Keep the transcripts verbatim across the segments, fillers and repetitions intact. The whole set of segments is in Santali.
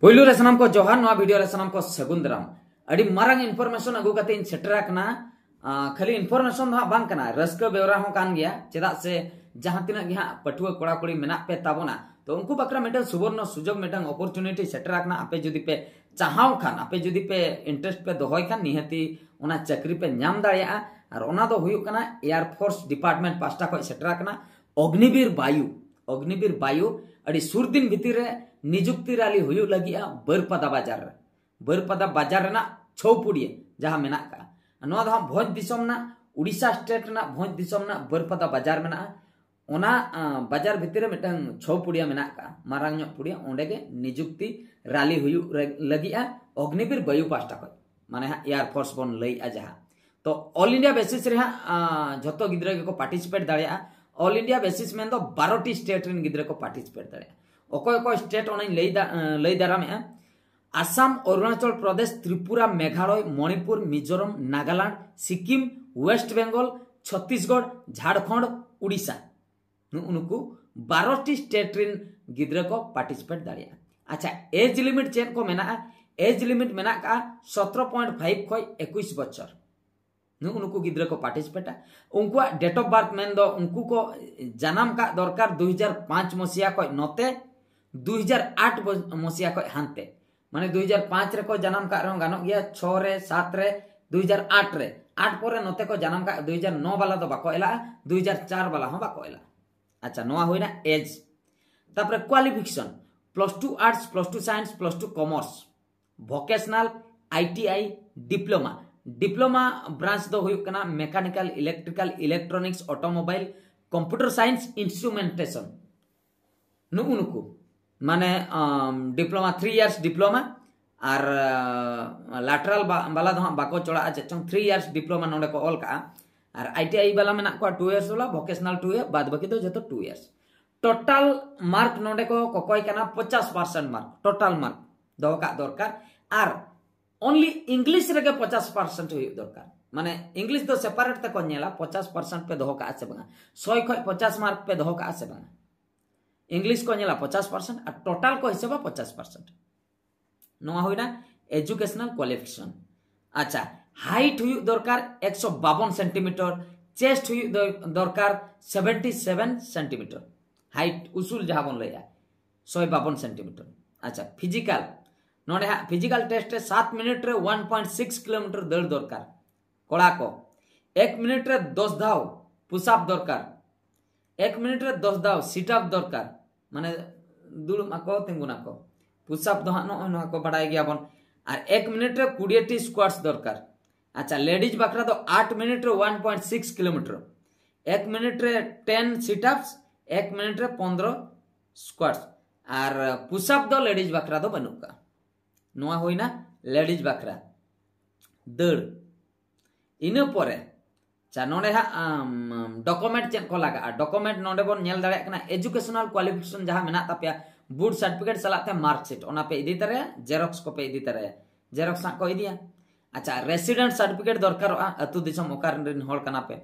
ᱯᱳᱭᱞᱳ ᱨᱮ ᱥᱟᱱᱟᱢ ᱠᱚ ᱡᱚᱦᱟᱨ, ᱱᱚᱣᱟ ᱵᱷᱤᱰᱤᱭᱳ ᱨᱮ ᱥᱟᱱᱟᱢ ᱠᱚ ᱥᱟᱹᱜᱩᱱ ᱫᱟᱨᱟᱢ᱾ ᱟᱹᱰᱤ ᱢᱟᱨᱟᱝ ᱤᱱᱯᱷᱚᱨᱢᱮᱥᱚᱱ ᱟᱹᱜᱩ ᱠᱟᱛᱮ ᱤᱧ ᱥᱮᱴᱮᱨ ᱟᱠᱟᱱᱟ᱾ ᱟᱸ, ᱠᱷᱟᱹᱞᱤ ᱤᱱᱯᱷᱚᱨᱢᱮᱥᱚᱱ ᱫᱚ ᱦᱟᱸᱜ ᱵᱟᱝ ᱠᱟᱱᱟ, ᱨᱟᱹᱥᱠᱟᱹ ᱵᱮᱣᱨᱟ ᱦᱚᱸ ᱠᱟᱱ ᱜᱮᱭᱟ᱾ ᱪᱮᱫᱟᱜ ᱥᱮ ᱡᱟᱦᱟᱸ ᱛᱤᱱᱟᱹᱜ ᱜᱮ ᱦᱟᱸᱜ ᱯᱟᱹᱴᱷᱩᱣᱟᱹ ᱠᱚᱲᱟ ᱠᱩᱲᱤ ᱢᱮᱱᱟᱜ ᱯᱮ ᱛᱟᱵᱚᱱᱟ, ᱛᱚ ᱩᱱᱠᱩ ᱵᱟᱠᱷᱨᱟ ᱢᱤᱫᱴᱟᱝ ᱥᱩᱵᱚᱨᱱᱚ ᱥᱩᱡᱳᱜᱽ, ᱢᱤᱫᱴᱟᱝ ᱚᱯᱚᱨᱪᱩᱱᱤᱴᱤ ᱥᱮᱴᱮᱨ ᱟᱠᱟᱱᱟ᱾ ᱟᱯᱮ ᱡᱩᱫᱤ ᱯᱮ ᱪᱟᱦᱟᱣ ᱠᱷᱟᱱ, ᱟᱯᱮ ᱡᱩᱫᱤ ᱯᱮ ᱤᱱᱴᱟᱨᱮᱥᱴ ᱯᱮ ᱫᱚᱦᱚᱭ ᱠᱷᱟᱱ, ᱱᱤᱦᱟᱹᱛᱤ ᱚᱱᱟ ᱪᱟᱹᱠᱨᱤ ᱯᱮ ᱧᱟᱢ ᱫᱟᱲᱮᱭᱟᱜᱼᱟ᱾ ᱟᱨ ᱚᱱᱟ ᱫᱚ ᱦᱩᱭᱩᱜ ᱠᱟᱱᱟ ᱮᱭᱟᱨ ᱯᱷᱳᱨᱥ ᱰᱤᱯᱟᱨᱴᱢᱮᱱᱴ ᱯᱟᱦᱴᱟ ᱠᱷᱚᱱ ᱥᱮᱴᱮᱨ ᱟᱠᱟᱱᱟ ᱚᱜᱽᱱᱤᱵᱤᱨ ᱵᱟᱭᱩ᱾ ᱚᱜᱽᱱᱤᱵᱤᱨ ᱵᱟᱭᱩ ᱟᱹᱰᱤ ᱥᱩᱨ ᱫᱤᱱ ᱵᱷᱤᱛᱤᱨ ᱨᱮ ᱱᱤᱡᱩᱠᱛᱤ ᱨᱟᱞᱤ ᱦᱩᱭᱩᱜ ᱞᱟᱹᱜᱤᱫᱼᱟ ᱵᱟᱹᱨᱯᱟᱫᱟ ᱵᱟᱡᱟᱨ ᱨᱮ᱾ ᱵᱟᱹᱨᱯᱟᱫᱟ ᱵᱟᱡᱟᱨ ᱨᱮᱱᱟᱜ ᱪᱷᱚᱣᱯᱩᱲᱤᱭᱟᱹ ᱡᱟᱦᱟᱸ ᱢᱮᱱᱟᱜ ᱟᱠᱟᱫᱼᱟ, ᱱᱚᱣᱟ ᱫᱚ ᱦᱟᱸᱜ ᱵᱷᱚᱸᱡᱽ ᱫᱤᱥᱚᱢ ᱨᱮᱱᱟᱜ, ᱩᱲᱤᱥᱥᱟ ᱥᱴᱮᱴ ᱨᱮᱱᱟᱜ ᱵᱷᱚᱸᱡᱽ ᱫᱤᱥᱚᱢ ᱨᱮᱱᱟᱜ ᱵᱟᱹᱨᱯᱟᱫᱟ ᱵᱟᱡᱟᱨ ᱢᱮᱱᱟᱜᱼᱟ᱾ ᱚᱱᱟ ᱟᱸ, ᱵᱟᱡᱟᱨ ᱵᱷᱤᱛᱤᱨ ᱨᱮ ᱢᱤᱫᱴᱟᱝ ᱪᱷᱚᱣᱯᱩᱲᱤᱭᱟᱹ ᱢᱮᱱᱟᱜ ᱟᱠᱟᱫᱼᱟ, ᱢᱟᱨᱟᱝ ᱧᱚᱜ ᱯᱩᱲᱤᱭᱟᱹ, ᱚᱸᱰᱮ ᱜᱮ ᱱᱤᱡᱩᱠᱛᱤ ᱨᱟᱞᱤ ᱦᱩᱭᱩᱜ ᱨᱮ- ᱞᱟᱹᱜᱤᱫᱼᱟ ᱚᱜᱽᱱᱤᱵᱤᱨ ᱵᱟᱭᱩ ᱯᱟᱦᱴᱟ ᱠᱷᱚᱱ, ᱢᱟᱱᱮ ᱦᱟᱸᱜ ᱮᱭᱟᱨ ᱯᱷᱳᱨᱥ ᱵᱚᱱ ᱞᱟᱹᱭᱮᱫᱼᱟ ᱡᱟᱦᱟᱸ᱾ ᱛᱚ ᱚᱞ ᱤᱱᱰᱤᱭᱟ ᱵᱮᱥᱤᱥ ᱨᱮ ᱦᱟᱸᱜ ᱟᱸ, ᱡᱷᱚᱛᱚ ᱜᱤᱫᱽᱨᱟᱹ ᱜᱮᱠᱚ ᱯᱟᱨᱴᱤᱥᱤᱯᱮᱴ ᱫᱟᱲᱮᱭᱟᱜᱼᱟ᱾ ᱚᱞ ᱤᱱᱰᱤᱭᱟ ᱵᱮᱥᱤᱥ ᱢᱮᱱᱫᱚ ᱵᱟᱨᱚᱴᱤ ᱥᱴᱮᱴ ᱨᱮᱱ ᱜᱤᱫᱽᱨᱟᱹ ᱠᱚ ᱯᱟᱨᱴᱤᱥᱤᱯᱮᱴ ᱫᱟᱲᱮᱭᱟᱜᱼᱟ᱾ ᱚᱠᱚᱭ ᱚᱠᱚᱭ ᱥᱴᱮᱴ ᱚᱱᱟᱧ ᱞᱟᱹᱭ ᱫᱟ- ᱟᱸ, ᱞᱟᱹᱭ ᱫᱟᱨᱟᱢᱮᱜᱼᱟ᱾ ᱟᱥᱟᱢ, ᱚᱨᱩᱱᱟᱪᱚᱞ ᱯᱨᱚᱫᱮᱥ, ᱛᱨᱤᱯᱩᱨᱟ, ᱢᱮᱜᱷᱟᱞᱚᱭ, ᱢᱚᱬᱤᱯᱩᱨ, ᱢᱤᱡᱳᱨᱟᱢ, ᱱᱟᱜᱟᱞᱟᱱᱰ, ᱥᱤᱠᱤᱢ, ᱳᱭᱮᱥᱴ ᱵᱮᱝᱜᱚᱞ, ᱪᱷᱚᱛᱤᱥᱜᱚᱲ, ᱡᱷᱟᱲᱠᱷᱚᱸᱰ, ᱩᱲᱤᱥᱥᱟ᱾ ᱱᱩᱜᱼᱩ ᱱᱩᱠᱩ ᱵᱟᱨᱚᱴᱤ ᱥᱴᱮᱴ ᱨᱮᱱ ᱜᱤᱫᱽᱨᱟᱹ ᱠᱚ ᱯᱟᱨᱴᱤᱥᱤᱯᱮᱴ ᱫᱟᱲᱮᱭᱟᱜᱼᱟ᱾ ᱟᱪᱪᱷᱟ, ᱮᱡᱽ ᱞᱤᱢᱤᱴ ᱪᱮᱫ ᱠᱚ ᱢᱮᱱᱟᱜᱼᱟ? ᱮᱡᱽ ᱞᱤᱢᱤᱴ ᱢᱮᱱᱟᱜ ᱠᱟᱜᱼᱟ ᱥᱚᱛᱨᱚ ᱯᱚᱭᱮᱱᱴ ᱯᱷᱟᱭᱤᱵᱷ ᱠᱷᱚᱱ ᱮᱠᱩᱥ ᱵᱚᱪᱷᱚᱨ᱾ ᱱᱩᱜᱼᱩ ᱱᱩᱠᱩ ᱜᱤᱫᱽᱨᱟᱹ ᱠᱚ ᱯᱟᱨᱴᱤᱥᱤᱯᱮᱴᱟ᱾ ᱩᱱᱠᱩᱣᱟᱜ ᱰᱮᱴ ᱚᱯᱷ ᱵᱟᱨᱛᱷ ᱢᱮᱱᱫᱚ ᱩᱱᱠᱩ ᱠᱚ ᱡᱟᱱᱟᱢ ᱠᱟᱜ ᱫᱚᱨᱠᱟᱨ ᱫᱩ ᱦᱟᱡᱟᱨ ᱯᱟᱸᱪ ᱢᱚᱥᱤᱭᱟ ᱠᱷᱚᱱ ᱱᱚᱛᱮ, ᱫᱩ ᱦᱟᱡᱟᱨ ᱟᱴ ᱵᱚ- ᱢᱚᱥᱤᱭᱟ ᱠᱷᱚᱱ ᱦᱟᱱᱛᱮ, ᱢᱟᱱᱮ ᱫᱩ ᱦᱟᱡᱟᱨ ᱯᱟᱸᱪ ᱨᱮᱠᱚ ᱡᱟᱱᱟᱢ ᱠᱟᱜ ᱨᱮᱦᱚᱸ ᱜᱟᱱᱚᱜ ᱜᱮᱭᱟ, ᱪᱷᱚ ᱨᱮ, ᱥᱟᱛ ᱨᱮ, ᱫᱩ ᱦᱟᱡᱟᱨ ᱟᱴ ᱨᱮ, ᱟᱴ ᱯᱚᱨᱮ ᱱᱚᱛᱮ ᱠᱚ ᱡᱟᱱᱟᱢ ᱠᱟᱜ, ᱫᱩ ᱦᱟᱡᱟᱨ ᱱᱚ ᱵᱟᱞᱟ ᱫᱚ ᱵᱟᱠᱚ ᱮᱞᱟᱜᱼᱟ, ᱫᱩ ᱦᱟᱡᱟᱨ ᱪᱟᱨ ᱵᱟᱞᱟ ᱦᱚᱸ ᱵᱟᱠᱚ ᱮᱞᱟᱜᱼᱟ᱾ ᱟᱪᱪᱷᱟ, ᱱᱚᱣᱟ ᱦᱩᱭᱱᱟ ᱮᱡᱽ᱾ ᱛᱟᱯᱚᱨᱮ qualification, plus two arts, plus two science, plus two commerce, vocational, I T I, diploma. Diploma branch ᱫᱚ ᱦᱩᱭᱩᱜ ᱠᱟᱱᱟ mechanical, electrical, electronics, automobile, computer science, instrumentation. ᱱᱩᱜᱼᱩ ᱱᱩᱠᱩ ᱢᱟᱱᱮ ᱰᱤᱯᱞᱳᱢᱟ, ᱛᱷᱨᱤ ᱤᱭᱟᱨᱥ ᱰᱤᱯᱞᱳᱢᱟ᱾ ᱟᱨ ᱞᱟᱴᱨᱟᱞ ᱵᱟᱞᱟ ᱫᱚ ᱦᱟᱸᱜ ᱵᱟᱠᱚ ᱪᱚᱲᱟᱜᱼᱟ, ᱪᱮᱫ ᱪᱚᱝ ᱛᱷᱨᱤ ᱤᱭᱟᱨᱥ ᱰᱤᱯᱞᱳᱢᱟ ᱱᱚᱰᱮ ᱠᱚ ᱚᱞ ᱠᱟᱜᱼᱟ᱾ ᱟᱨ ᱟᱭ ᱴᱤ ᱟᱭ ᱵᱟᱞᱟ ᱢᱮᱱᱟᱜ ᱠᱚᱣᱟ ᱴᱩ ᱤᱭᱟᱨᱥ ᱵᱟᱞᱟ, ᱵᱷᱚᱠᱮᱥᱱᱟᱞ ᱴᱩ ᱤᱭᱟᱨ, ᱵᱟᱫ ᱵᱟᱹᱠᱤ ᱫᱚ ᱡᱚᱛᱚ ᱴᱩ ᱤᱭᱟᱨᱥ᱾ ᱴᱳᱴᱟᱞ ᱢᱟᱨᱠ ᱱᱚᱰᱮ ᱠᱚ ᱠᱚᱠᱚᱭ ᱠᱟᱱᱟ ᱯᱚᱪᱟᱥ ᱯᱟᱨᱥᱮᱱᱴ ᱢᱟᱨᱠ, ᱴᱳᱴᱟᱞ ᱢᱟᱨᱠ ᱫᱚᱦᱚ ᱠᱟᱜ ᱫᱚᱨᱠᱟᱨ᱾ ᱟᱨ ᱚᱱᱞᱤ ᱤᱝᱞᱤᱥ ᱨᱮᱜᱮ ᱯᱚᱪᱟᱥ ᱯᱟᱨᱥᱮᱱᱴ ᱦᱩᱭᱩᱜ ᱫᱚᱨᱠᱟᱨ᱾ ᱢᱟᱱᱮ ᱤᱝᱞᱤᱥ ᱫᱚ ᱥᱮᱯᱟᱨᱮᱴ ᱛᱮᱠᱚ ᱧᱮᱞᱟ, ᱯᱚᱪᱟᱥ ᱯᱟᱨᱥᱮᱱᱴ ᱯᱮ ᱫᱚᱦᱚ ᱠᱟᱜᱼᱟ ᱥᱮ ᱵᱟᱝᱟ, ᱥᱚᱭ ᱠᱷᱚᱱ ᱯᱚᱪᱟᱥ ᱢᱟᱨᱠ ᱯᱮ ᱫᱚᱦᱚ ᱠᱟᱜᱼᱟ ᱥᱮ ᱵᱟᱝᱟ᱾ ᱤᱝᱞᱤᱥ ᱠᱚ ᱧᱮᱞᱟ ᱯᱚᱪᱟᱥ ᱯᱟᱨᱥᱮᱱᱴ ᱟᱨ ᱴᱳᱴᱟᱞ ᱠᱚ ᱦᱤᱥᱟᱹᱵᱟ ᱯᱚᱪᱟᱥ ᱯᱟᱨᱥᱮᱱᱴ᱾ ᱱᱚᱣᱟ ᱦᱩᱭᱱᱟ educational qualification᱾ ᱟᱪᱪᱷᱟ, height ᱦᱩᱭᱩᱜ ᱫᱚᱨᱠᱟᱨ ᱮᱠᱥᱚ ᱵᱟᱵᱚᱱ ᱥᱮᱱᱴᱤᱢᱤᱴᱟᱨ, chest ᱦᱩᱭᱩᱜ ᱫᱚ- ᱫᱚᱨᱠᱟᱨ seventy seven ᱥᱮᱱᱴᱤᱢᱤᱴᱟᱨ, height ᱩᱥᱩᱞ ᱡᱟᱦᱟᱸ ᱵᱚᱱ ᱞᱟᱹᱭᱟ ᱥᱚᱭ ᱵᱟᱵᱚᱱ ᱥᱮᱱᱴᱤᱢᱤᱴᱟᱨ᱾ ᱟᱪᱪᱷᱟ, physical, ᱱᱚᱰᱮ ᱦᱟᱸᱜ physical test ᱨᱮ ᱥᱟᱛ ᱢᱤᱱᱤᱴ ᱨᱮ ᱚᱣᱟᱱ ᱯᱚᱭᱮᱱᱴ ᱥᱤᱠᱥ ᱠᱤᱞᱳᱢᱤᱴᱟᱨ ᱫᱟᱹᱲ ᱫᱚᱨᱠᱟᱨ ᱠᱚᱲᱟ ᱠᱚ᱾ ᱮᱠ ᱢᱤᱱᱤᱴ ᱨᱮ ᱫᱚᱥ ᱫᱷᱟᱣ ᱯᱩᱥᱟᱯ ᱫᱚᱨᱠᱟᱨ, ᱮᱠ ᱢᱤᱱᱤᱴ ᱨᱮ ᱫᱚᱥ ᱫᱷᱟᱣ ᱥᱤᱴᱟᱯ ᱫᱚᱨᱠᱟᱨ, ᱢᱟᱱᱮ ᱫᱩᱲᱩᱵ ᱟᱠᱚ, ᱛᱤᱸᱜᱩᱱ ᱟᱠᱚ᱾ ᱯᱩᱥᱟᱯ ᱫᱚ ᱦᱟᱸᱜ ᱱᱚᱜᱼᱚᱭ ᱱᱚᱣᱟ ᱠᱚ ᱵᱟᱰᱟᱭ ᱜᱮᱭᱟᱵᱚᱱ᱾ ᱟᱨ ᱮᱠ ᱢᱤᱱᱤᱴ ᱨᱮ ᱠᱩᱲᱤᱭᱟᱹᱴᱤ ᱥᱠᱣᱟᱴᱥ ᱫᱚᱨᱠᱟᱨ᱾ ᱟᱪᱪᱷᱟ, ᱞᱮᱰᱤᱡ ᱵᱟᱠᱷᱨᱟ ᱫᱚ ᱟᱴ ᱢᱤᱱᱤᱴ ᱨᱮ ᱚᱣᱟᱱ ᱯᱚᱭᱮᱱᱴ ᱥᱤᱠᱥ ᱠᱤᱞᱳᱢᱤᱴᱟᱨ, ᱮᱠ ᱢᱤᱱᱤᱴ ᱨᱮ ᱴᱮᱱ ᱥᱤᱴᱟᱯᱥ, ᱮᱠ ᱢᱤᱱᱤᱴ ᱨᱮ ᱯᱚᱱᱫᱽᱨᱚ ᱥᱠᱣᱟᱴᱥ᱾ ᱟᱨ ᱯᱩᱥᱟᱯ ᱫᱚ ᱞᱮᱰᱤᱡ ᱵᱟᱠᱷᱨᱟ ᱫᱚ ᱵᱟᱹᱱᱩᱜ ᱠᱟᱜᱼᱟ᱾ ᱱᱚᱣᱟ ᱦᱩᱭᱱᱟ ᱞᱮᱰᱤᱡ ᱵᱟᱠᱷᱨᱟ ᱫᱟᱹᱲ᱾ ᱤᱱᱟᱹ ᱯᱚᱨᱮ ᱟᱪᱪᱷᱟ, ᱱᱚᱰᱮ ᱦᱟᱸᱜ ᱰᱚᱠᱩᱢᱮᱱᱴ ᱪᱮᱫ ᱠᱚ ᱞᱟᱜᱟᱜᱼᱟ? ᱰᱚᱠᱩᱢᱮᱱᱴ ᱱᱚᱰᱮ ᱵᱚᱱ ᱧᱮᱞ ᱫᱟᱲᱮᱭᱟᱜ ᱠᱟᱱᱟ, ᱮᱡᱩᱠᱮᱥᱚᱱᱟᱞ ᱠᱣᱟᱞᱤᱯᱷᱤᱠᱮᱥᱚᱱ ᱡᱟᱦᱟᱸ ᱢᱮᱱᱟᱜ ᱛᱟᱯᱮᱭᱟ, ᱵᱳᱨᱰ ᱥᱟᱨᱴᱤᱯᱷᱤᱠᱮᱴ ᱥᱟᱞᱟᱜ ᱛᱮ ᱢᱟᱨᱠᱥᱤᱴ, ᱚᱱᱟ ᱯᱮ ᱤᱫᱤ ᱛᱟᱨᱟᱭᱟ, ᱡᱮᱨᱚᱠᱥ ᱠᱚᱯᱮ ᱤᱫᱤ ᱛᱟᱨᱟᱭᱟ, ᱡᱮᱨᱚᱠᱥ ᱦᱟᱸᱜ ᱠᱚ ᱤᱫᱤᱭᱟ᱾ ᱟᱪᱪᱷᱟ, ᱨᱮᱥᱤᱰᱮᱱᱴ ᱥᱟᱨᱴᱤᱯᱷᱤᱠᱮᱴ ᱫᱚᱨᱠᱟᱨᱚᱜᱼᱟ, ᱟᱹᱛᱩ ᱫᱤᱥᱚᱢ ᱚᱠᱟ ᱨᱮᱱ ᱦᱚᱲ ᱠᱟᱱᱟ ᱯᱮ᱾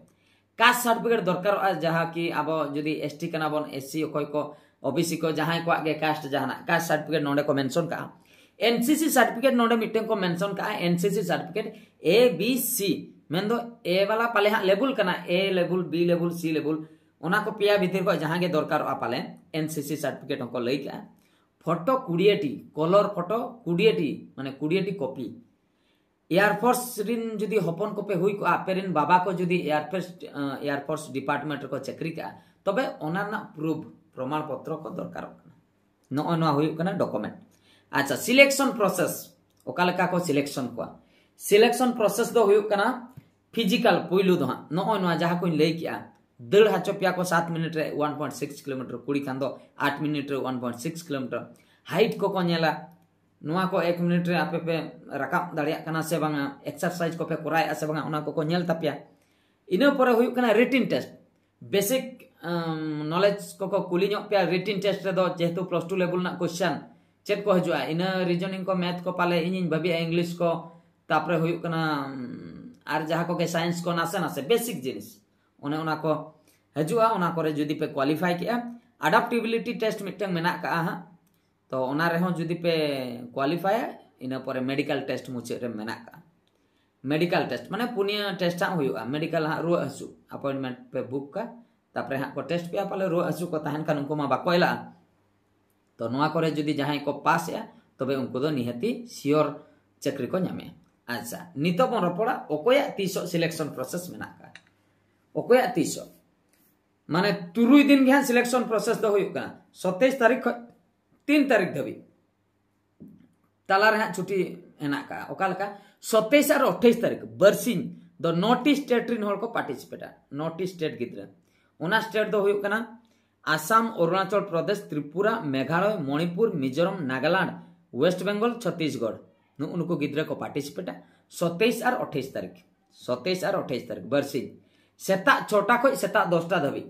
ᱠᱟᱥᱴ ᱥᱟᱨᱴᱤᱯᱷᱤᱠᱮᱴ ᱫᱚᱨᱠᱟᱨᱚᱜᱼᱟ, ᱡᱟᱦᱟᱸ ᱠᱤ ᱟᱵᱚ ᱡᱩᱫᱤ ᱮᱥᱴᱤ ᱠᱟᱱᱟ ᱵᱚᱱ, ᱮᱥᱥᱤ ᱚᱠᱚᱭ ᱠᱚ, ᱳᱵᱤᱥᱤ ᱠᱚ, ᱡᱟᱦᱟᱸᱭ ᱠᱚᱣᱟᱜ ᱜᱮ ᱠᱟᱥᱴ ᱡᱟᱦᱟᱱᱟᱜ, ᱠᱟᱥᱴ ᱥᱟᱨᱴᱤᱯᱷᱤᱠᱮᱴ ᱱᱚᱰᱮ ᱠᱚ ᱢᱮᱱᱥᱚᱱ ᱠᱟᱜᱼᱟ᱾ ᱮᱱᱥᱤᱥᱤ ᱥᱟᱨᱴᱤᱯᱷᱤᱠᱮᱴ ᱱᱚᱰᱮ ᱢᱤᱫᱴᱮᱱ ᱠᱚ ᱢᱮᱱᱥᱚᱱ ᱠᱟᱜᱼᱟ, NCC certificate A B C, ᱢᱮᱱᱫᱚ ᱮ ᱵᱟᱞᱟ ᱯᱟᱞᱮ ᱦᱟᱸᱜ ᱞᱮᱵᱩᱞ ᱠᱟᱱᱟ, ᱮ ᱞᱮᱵᱩᱞ, ᱵᱤ ᱞᱮᱵᱩᱞ, ᱥᱤ ᱞᱮᱵᱩᱞ, ᱚᱱᱟ ᱠᱚ ᱯᱮᱭᱟ ᱵᱷᱤᱛᱤᱨ ᱠᱷᱚᱱ ᱡᱟᱦᱟᱸ ᱜᱮ ᱫᱚᱨᱠᱟᱨᱚᱜᱼᱟ ᱯᱟᱞᱮ, ᱮᱱᱥᱤᱥᱤ ᱥᱟᱨᱴᱤᱯᱷᱤᱠᱮᱴ ᱦᱚᱸᱠᱚ ᱞᱟᱹᱭ ᱠᱟᱜᱼᱟ᱾ ᱯᱷᱳᱴᱳ ᱠᱩᱲᱤᱭᱟᱹᱴᱤ, ᱠᱚᱞᱚᱨ ᱯᱷᱳᱴᱳ ᱠᱩᱲᱤᱭᱟᱹᱴᱤ, ᱢᱟᱱᱮ ᱠᱩᱲᱤᱭᱟᱹᱴᱤ ᱠᱚᱯᱤ᱾ ᱮᱭᱟᱨ ᱯᱷᱳᱨᱥ ᱨᱤᱱ ᱡᱩᱫᱤ ᱦᱚᱯᱚᱱ ᱠᱚᱯᱮ ᱦᱩᱭ ᱠᱚᱜᱼᱟ, ᱟᱯᱮ ᱨᱤᱱ ᱵᱟᱵᱟ ᱠᱚ ᱡᱩᱫᱤ air force, air force department ᱨᱮᱠᱚ ᱪᱟᱹᱠᱨᱤ ᱠᱟᱜᱼᱟ, ᱛᱚᱵᱮ ᱚᱱᱟ ᱨᱮᱱᱟᱜ ᱯᱨᱩᱯᱷ, ᱯᱨᱚᱢᱟᱬ ᱯᱚᱛᱨᱚ ᱠᱚ ᱫᱚᱨᱠᱟᱨᱚᱜ ᱠᱟᱱᱟ᱾ ᱱᱚᱜᱼᱚᱭ ᱱᱚᱣᱟ ᱦᱩᱭᱩᱜ ᱠᱟᱱᱟ ᱰᱚᱠᱩᱢᱮᱱᱴ᱾ ᱟᱪᱪᱷᱟ, ᱥᱤᱞᱮᱠᱥᱚᱱ ᱯᱨᱚᱥᱮᱥ, ᱚᱠᱟ ᱞᱮᱠᱟ ᱠᱚ ᱥᱤᱞᱮᱠᱥᱚᱱ ᱠᱚᱣᱟ? ᱥᱤᱞᱮᱠᱥᱚᱱ ᱯᱨᱚᱥᱮᱥ ᱫᱚ ᱦᱩᱭᱩᱜ ᱠᱟᱱᱟ ᱯᱷᱤᱡᱤᱠᱟᱞ, ᱯᱩᱭᱞᱩ ᱫᱚ ᱦᱟᱸᱜ ᱱᱚᱜᱼᱚᱭ ᱱᱚᱣᱟ ᱡᱟᱦᱟᱸ ᱠᱚᱧ ᱞᱟᱹᱭ ᱠᱮᱜᱼᱟ, ᱫᱟᱹᱲ ᱦᱚᱪᱚ ᱯᱮᱭᱟ ᱠᱚ ᱥᱟᱛ ᱢᱤᱱᱤᱴ ᱨᱮ ᱚᱣᱟᱱ ᱯᱚᱭᱮᱱᱴ ᱥᱤᱠᱥ ᱠᱤᱞᱳᱢᱤᱴᱟᱨ, ᱠᱩᱲᱤ ᱠᱷᱟᱱ ᱫᱚ ᱟᱴ ᱢᱤᱱᱤᱴ ᱨᱮ one point six kilometre. Height ᱠᱚᱠᱚ ᱧᱮᱞᱟ, ᱱᱚᱣᱟ ᱠᱚ ᱮᱠ ᱢᱤᱱᱤᱴ ᱨᱮ ᱟᱯᱮ ᱯᱮ ᱨᱟᱠᱟᱵ ᱫᱟᱲᱮᱭᱟᱜ ᱠᱟᱱᱟ ᱥᱮ ᱵᱟᱝᱟ, ᱮᱠᱥᱟᱨᱥᱟᱭᱤᱡᱽ ᱠᱚᱯᱮ ᱠᱚᱨᱟᱣᱮᱫᱼᱟ ᱥᱮ ᱵᱟᱝᱟ, ᱚᱱᱟ ᱠᱚᱠᱚ ᱧᱮᱞ ᱛᱟᱯᱮᱭᱟ᱾ ᱤᱱᱟᱹ ᱯᱚᱨᱮ ᱦᱩᱭᱩᱜ ᱠᱟᱱᱟ ᱨᱤᱴᱤᱱ ᱴᱮᱥᱴ, ᱵᱮᱥᱤᱠ ᱱᱚᱞᱮᱡᱽ ᱠᱚᱠᱚ ᱠᱩᱞᱤ ᱧᱚᱜ ᱯᱮᱭᱟ ᱨᱤᱴᱤᱱ ᱴᱮᱥᱴ ᱨᱮᱫᱚ, ᱡᱮᱦᱮᱛᱩ ᱯᱞᱟᱥ ᱴᱩ ᱞᱮᱵᱩᱞ ᱨᱮᱱᱟᱜ ᱠᱚᱥᱪᱮᱱ ᱪᱮᱫ ᱠᱚ ᱦᱤᱡᱩᱜᱼᱟ, ᱤᱱᱟᱹ ᱨᱤᱡᱚᱱᱤᱝ ᱠᱚ, ᱢᱮᱛᱷ ᱠᱚ, ᱯᱟᱞᱮ ᱤᱧᱤᱧ ᱵᱷᱟᱹᱵᱤᱭᱟ ᱤᱝᱞᱤᱥ ᱠᱚ, ᱛᱟᱯᱚᱨᱮ ᱦᱩᱭᱩᱜ ᱠᱟᱱᱟ ᱩᱢ, ᱟᱨ ᱡᱟᱦᱟᱸ ᱠᱚᱜᱮ ᱥᱟᱭᱮᱱᱥ ᱠᱚ ᱱᱟᱥᱮ ᱱᱟᱥᱮ ᱵᱮᱥᱤᱠ ᱡᱤᱱᱤᱥ, ᱚᱱᱮ ᱚᱱᱟ ᱠᱚ ᱦᱤᱡᱩᱜᱼᱟ᱾ ᱚᱱᱟ ᱠᱚᱨᱮ ᱡᱩᱫᱤ ᱯᱮ ᱠᱣᱟᱞᱤᱯᱷᱟᱭ ᱠᱮᱜᱼᱟ, ᱟᱰᱟᱯᱴᱮᱵᱤᱞᱤᱴᱤ ᱴᱮᱥᱴ ᱢᱤᱫᱴᱟᱝ ᱢᱮᱱᱟᱜ ᱠᱟᱜᱼᱟ ᱦᱟᱸᱜ, ᱛᱚ ᱚᱱᱟ ᱨᱮᱦᱚᱸ ᱡᱩᱫᱤ ᱯᱮ ᱠᱳᱣᱟᱞᱤᱯᱷᱟᱭᱟ, ᱤᱱᱟᱹ ᱯᱚᱨᱮ ᱢᱮᱰᱤᱠᱟᱞ ᱴᱮᱥᱴ ᱢᱩᱪᱟᱹᱫ ᱨᱮ ᱢᱮᱱᱟᱜ ᱠᱟᱜᱼᱟ᱾ ᱢᱮᱰᱤᱠᱟᱞ ᱴᱮᱥᱴ ᱢᱟᱱᱮ ᱯᱩᱱᱭᱟᱹ ᱴᱮᱥᱴ ᱦᱟᱸᱜ ᱦᱩᱭᱩᱜᱼᱟ᱾ ᱢᱮᱰᱤᱠᱟᱞ ᱦᱟᱸᱜ ᱨᱩᱣᱟᱹᱜ ᱦᱟᱹᱥᱩ ᱟᱯᱚᱭᱮᱱᱴᱢᱮᱱᱴ ᱯᱮ ᱵᱩᱠ ᱠᱟ, ᱛᱟᱯᱚᱨᱮ ᱦᱟᱸᱜ ᱠᱚ ᱴᱮᱥᱴ ᱯᱮᱭᱟ᱾ ᱯᱟᱞᱮ ᱨᱩᱣᱟᱹᱜ ᱦᱟᱹᱥᱩ ᱠᱚ ᱛᱟᱦᱮᱱ ᱠᱷᱟᱱ ᱩᱱᱠᱩ ᱢᱟ ᱵᱟᱠᱚ ᱮᱞᱟᱜᱼᱟ᱾ ᱛᱚ ᱱᱚᱣᱟ ᱠᱚᱨᱮ ᱡᱩᱫᱤ ᱡᱟᱦᱟᱸᱭ ᱠᱚ ᱯᱟᱥ ᱮᱜᱼᱟ, ᱛᱚᱵᱮ ᱩᱱᱠᱩ ᱫᱚ ᱱᱤᱦᱟᱹᱛᱤ ᱥᱤᱭᱳᱨ ᱪᱟᱹᱠᱨᱤ ᱠᱚ ᱧᱟᱢᱮᱜᱼᱟ᱾ ᱟᱪᱪᱷᱟ, ᱱᱤᱛᱚᱜ ᱵᱚᱱ ᱨᱚᱯᱚᱲᱟ ᱚᱠᱚᱭᱟᱜ ᱛᱤᱥᱚᱜ ᱥᱤᱞᱮᱠᱥᱚᱱ ᱯᱨᱚᱥᱮᱥ ᱢᱮᱱᱟᱜ ᱠᱟᱜᱼᱟ᱾ ᱚᱠᱚᱭᱟᱜ ᱛᱤᱥᱚᱜ, ᱢᱟᱱᱮ ᱛᱩᱨᱩᱭ ᱫᱤᱱ ᱜᱮ ᱦᱟᱸᱜ ᱥᱤᱞᱮᱠᱥᱚᱱ ᱯᱨᱚᱥᱮᱥ ᱫᱚ ᱦᱩᱭᱩᱜ ᱠᱟᱱᱟ, ᱥᱚᱛᱮᱭᱤᱥ ᱛᱟᱹᱨᱤᱠᱷ ᱠᱷᱚᱱ ᱛᱤᱱ ᱛᱟᱹᱨᱤᱠᱷ ᱫᱷᱟᱹᱵᱤᱡ᱾ ᱛᱟᱞᱟ ᱨᱮ ᱦᱟᱸᱜ ᱪᱷᱩᱴᱤ ᱦᱮᱱᱟᱜ ᱠᱟᱜᱼᱟ᱾ ᱚᱠᱟ ᱞᱮᱠᱟ? ᱥᱚᱛᱮᱭᱤᱥ ᱟᱨ ᱟᱴᱷᱟᱭᱤᱥ ᱛᱟᱹᱨᱤᱠᱷ ᱵᱟᱨᱥᱤᱧ ᱫᱚ ᱱᱚᱨᱛᱷ ᱤᱥᱴ ᱥᱴᱮᱴ ᱨᱮᱱ ᱦᱚᱲ ᱠᱚ ᱯᱟᱨᱴᱤᱥᱤᱯᱮᱴᱟ, ᱱᱚᱨᱛᱷ ᱤᱥᱴ ᱥᱴᱮᱴ ᱜᱤᱫᱽᱨᱟᱹ᱾ ᱚᱱᱟ ᱥᱴᱮᱴ ᱫᱚ ᱦᱩᱭᱩᱜ ᱠᱟᱱᱟ ᱟᱥᱟᱢ, ᱚᱨᱩᱱᱟᱪᱚᱞ ᱯᱨᱚᱫᱮᱥ, ᱛᱨᱤᱯᱩᱨᱟ, ᱢᱮᱜᱷᱟᱞᱚᱭ, ᱢᱚᱬᱤᱯᱩᱨ, ᱢᱤᱡᱳᱨᱟᱢ, ᱱᱟᱜᱟᱞᱟᱱᱰ, ᱳᱭᱮᱥᱴ ᱵᱮᱝᱜᱚᱞ, ᱪᱷᱚᱛᱤᱥᱜᱚᱲ᱾ ᱱᱩᱜᱼᱩ ᱱᱩᱠᱩ ᱜᱤᱫᱽᱨᱟᱹ ᱠᱚ ᱯᱟᱨᱴᱤᱥᱤᱯᱮᱴᱟ ᱥᱚᱛᱮᱭᱤᱥ ᱟᱨ ᱟᱴᱷᱟᱭᱤᱥ ᱛᱟᱹᱨᱤᱠᱷ᱾ ᱥᱚᱛᱮᱭᱤᱥ ᱟᱨ ᱟᱴᱷᱟᱭᱤᱥ ᱛᱟᱹᱨᱤᱠᱷ ᱵᱟᱨᱥᱤᱧ, ᱥᱮᱛᱟᱜ ᱪᱷᱚᱴᱟ ᱠᱷᱚᱱ ᱥᱮᱛᱟᱜ ᱫᱚᱥᱴᱟ ᱫᱷᱟᱹᱵᱤᱡ᱾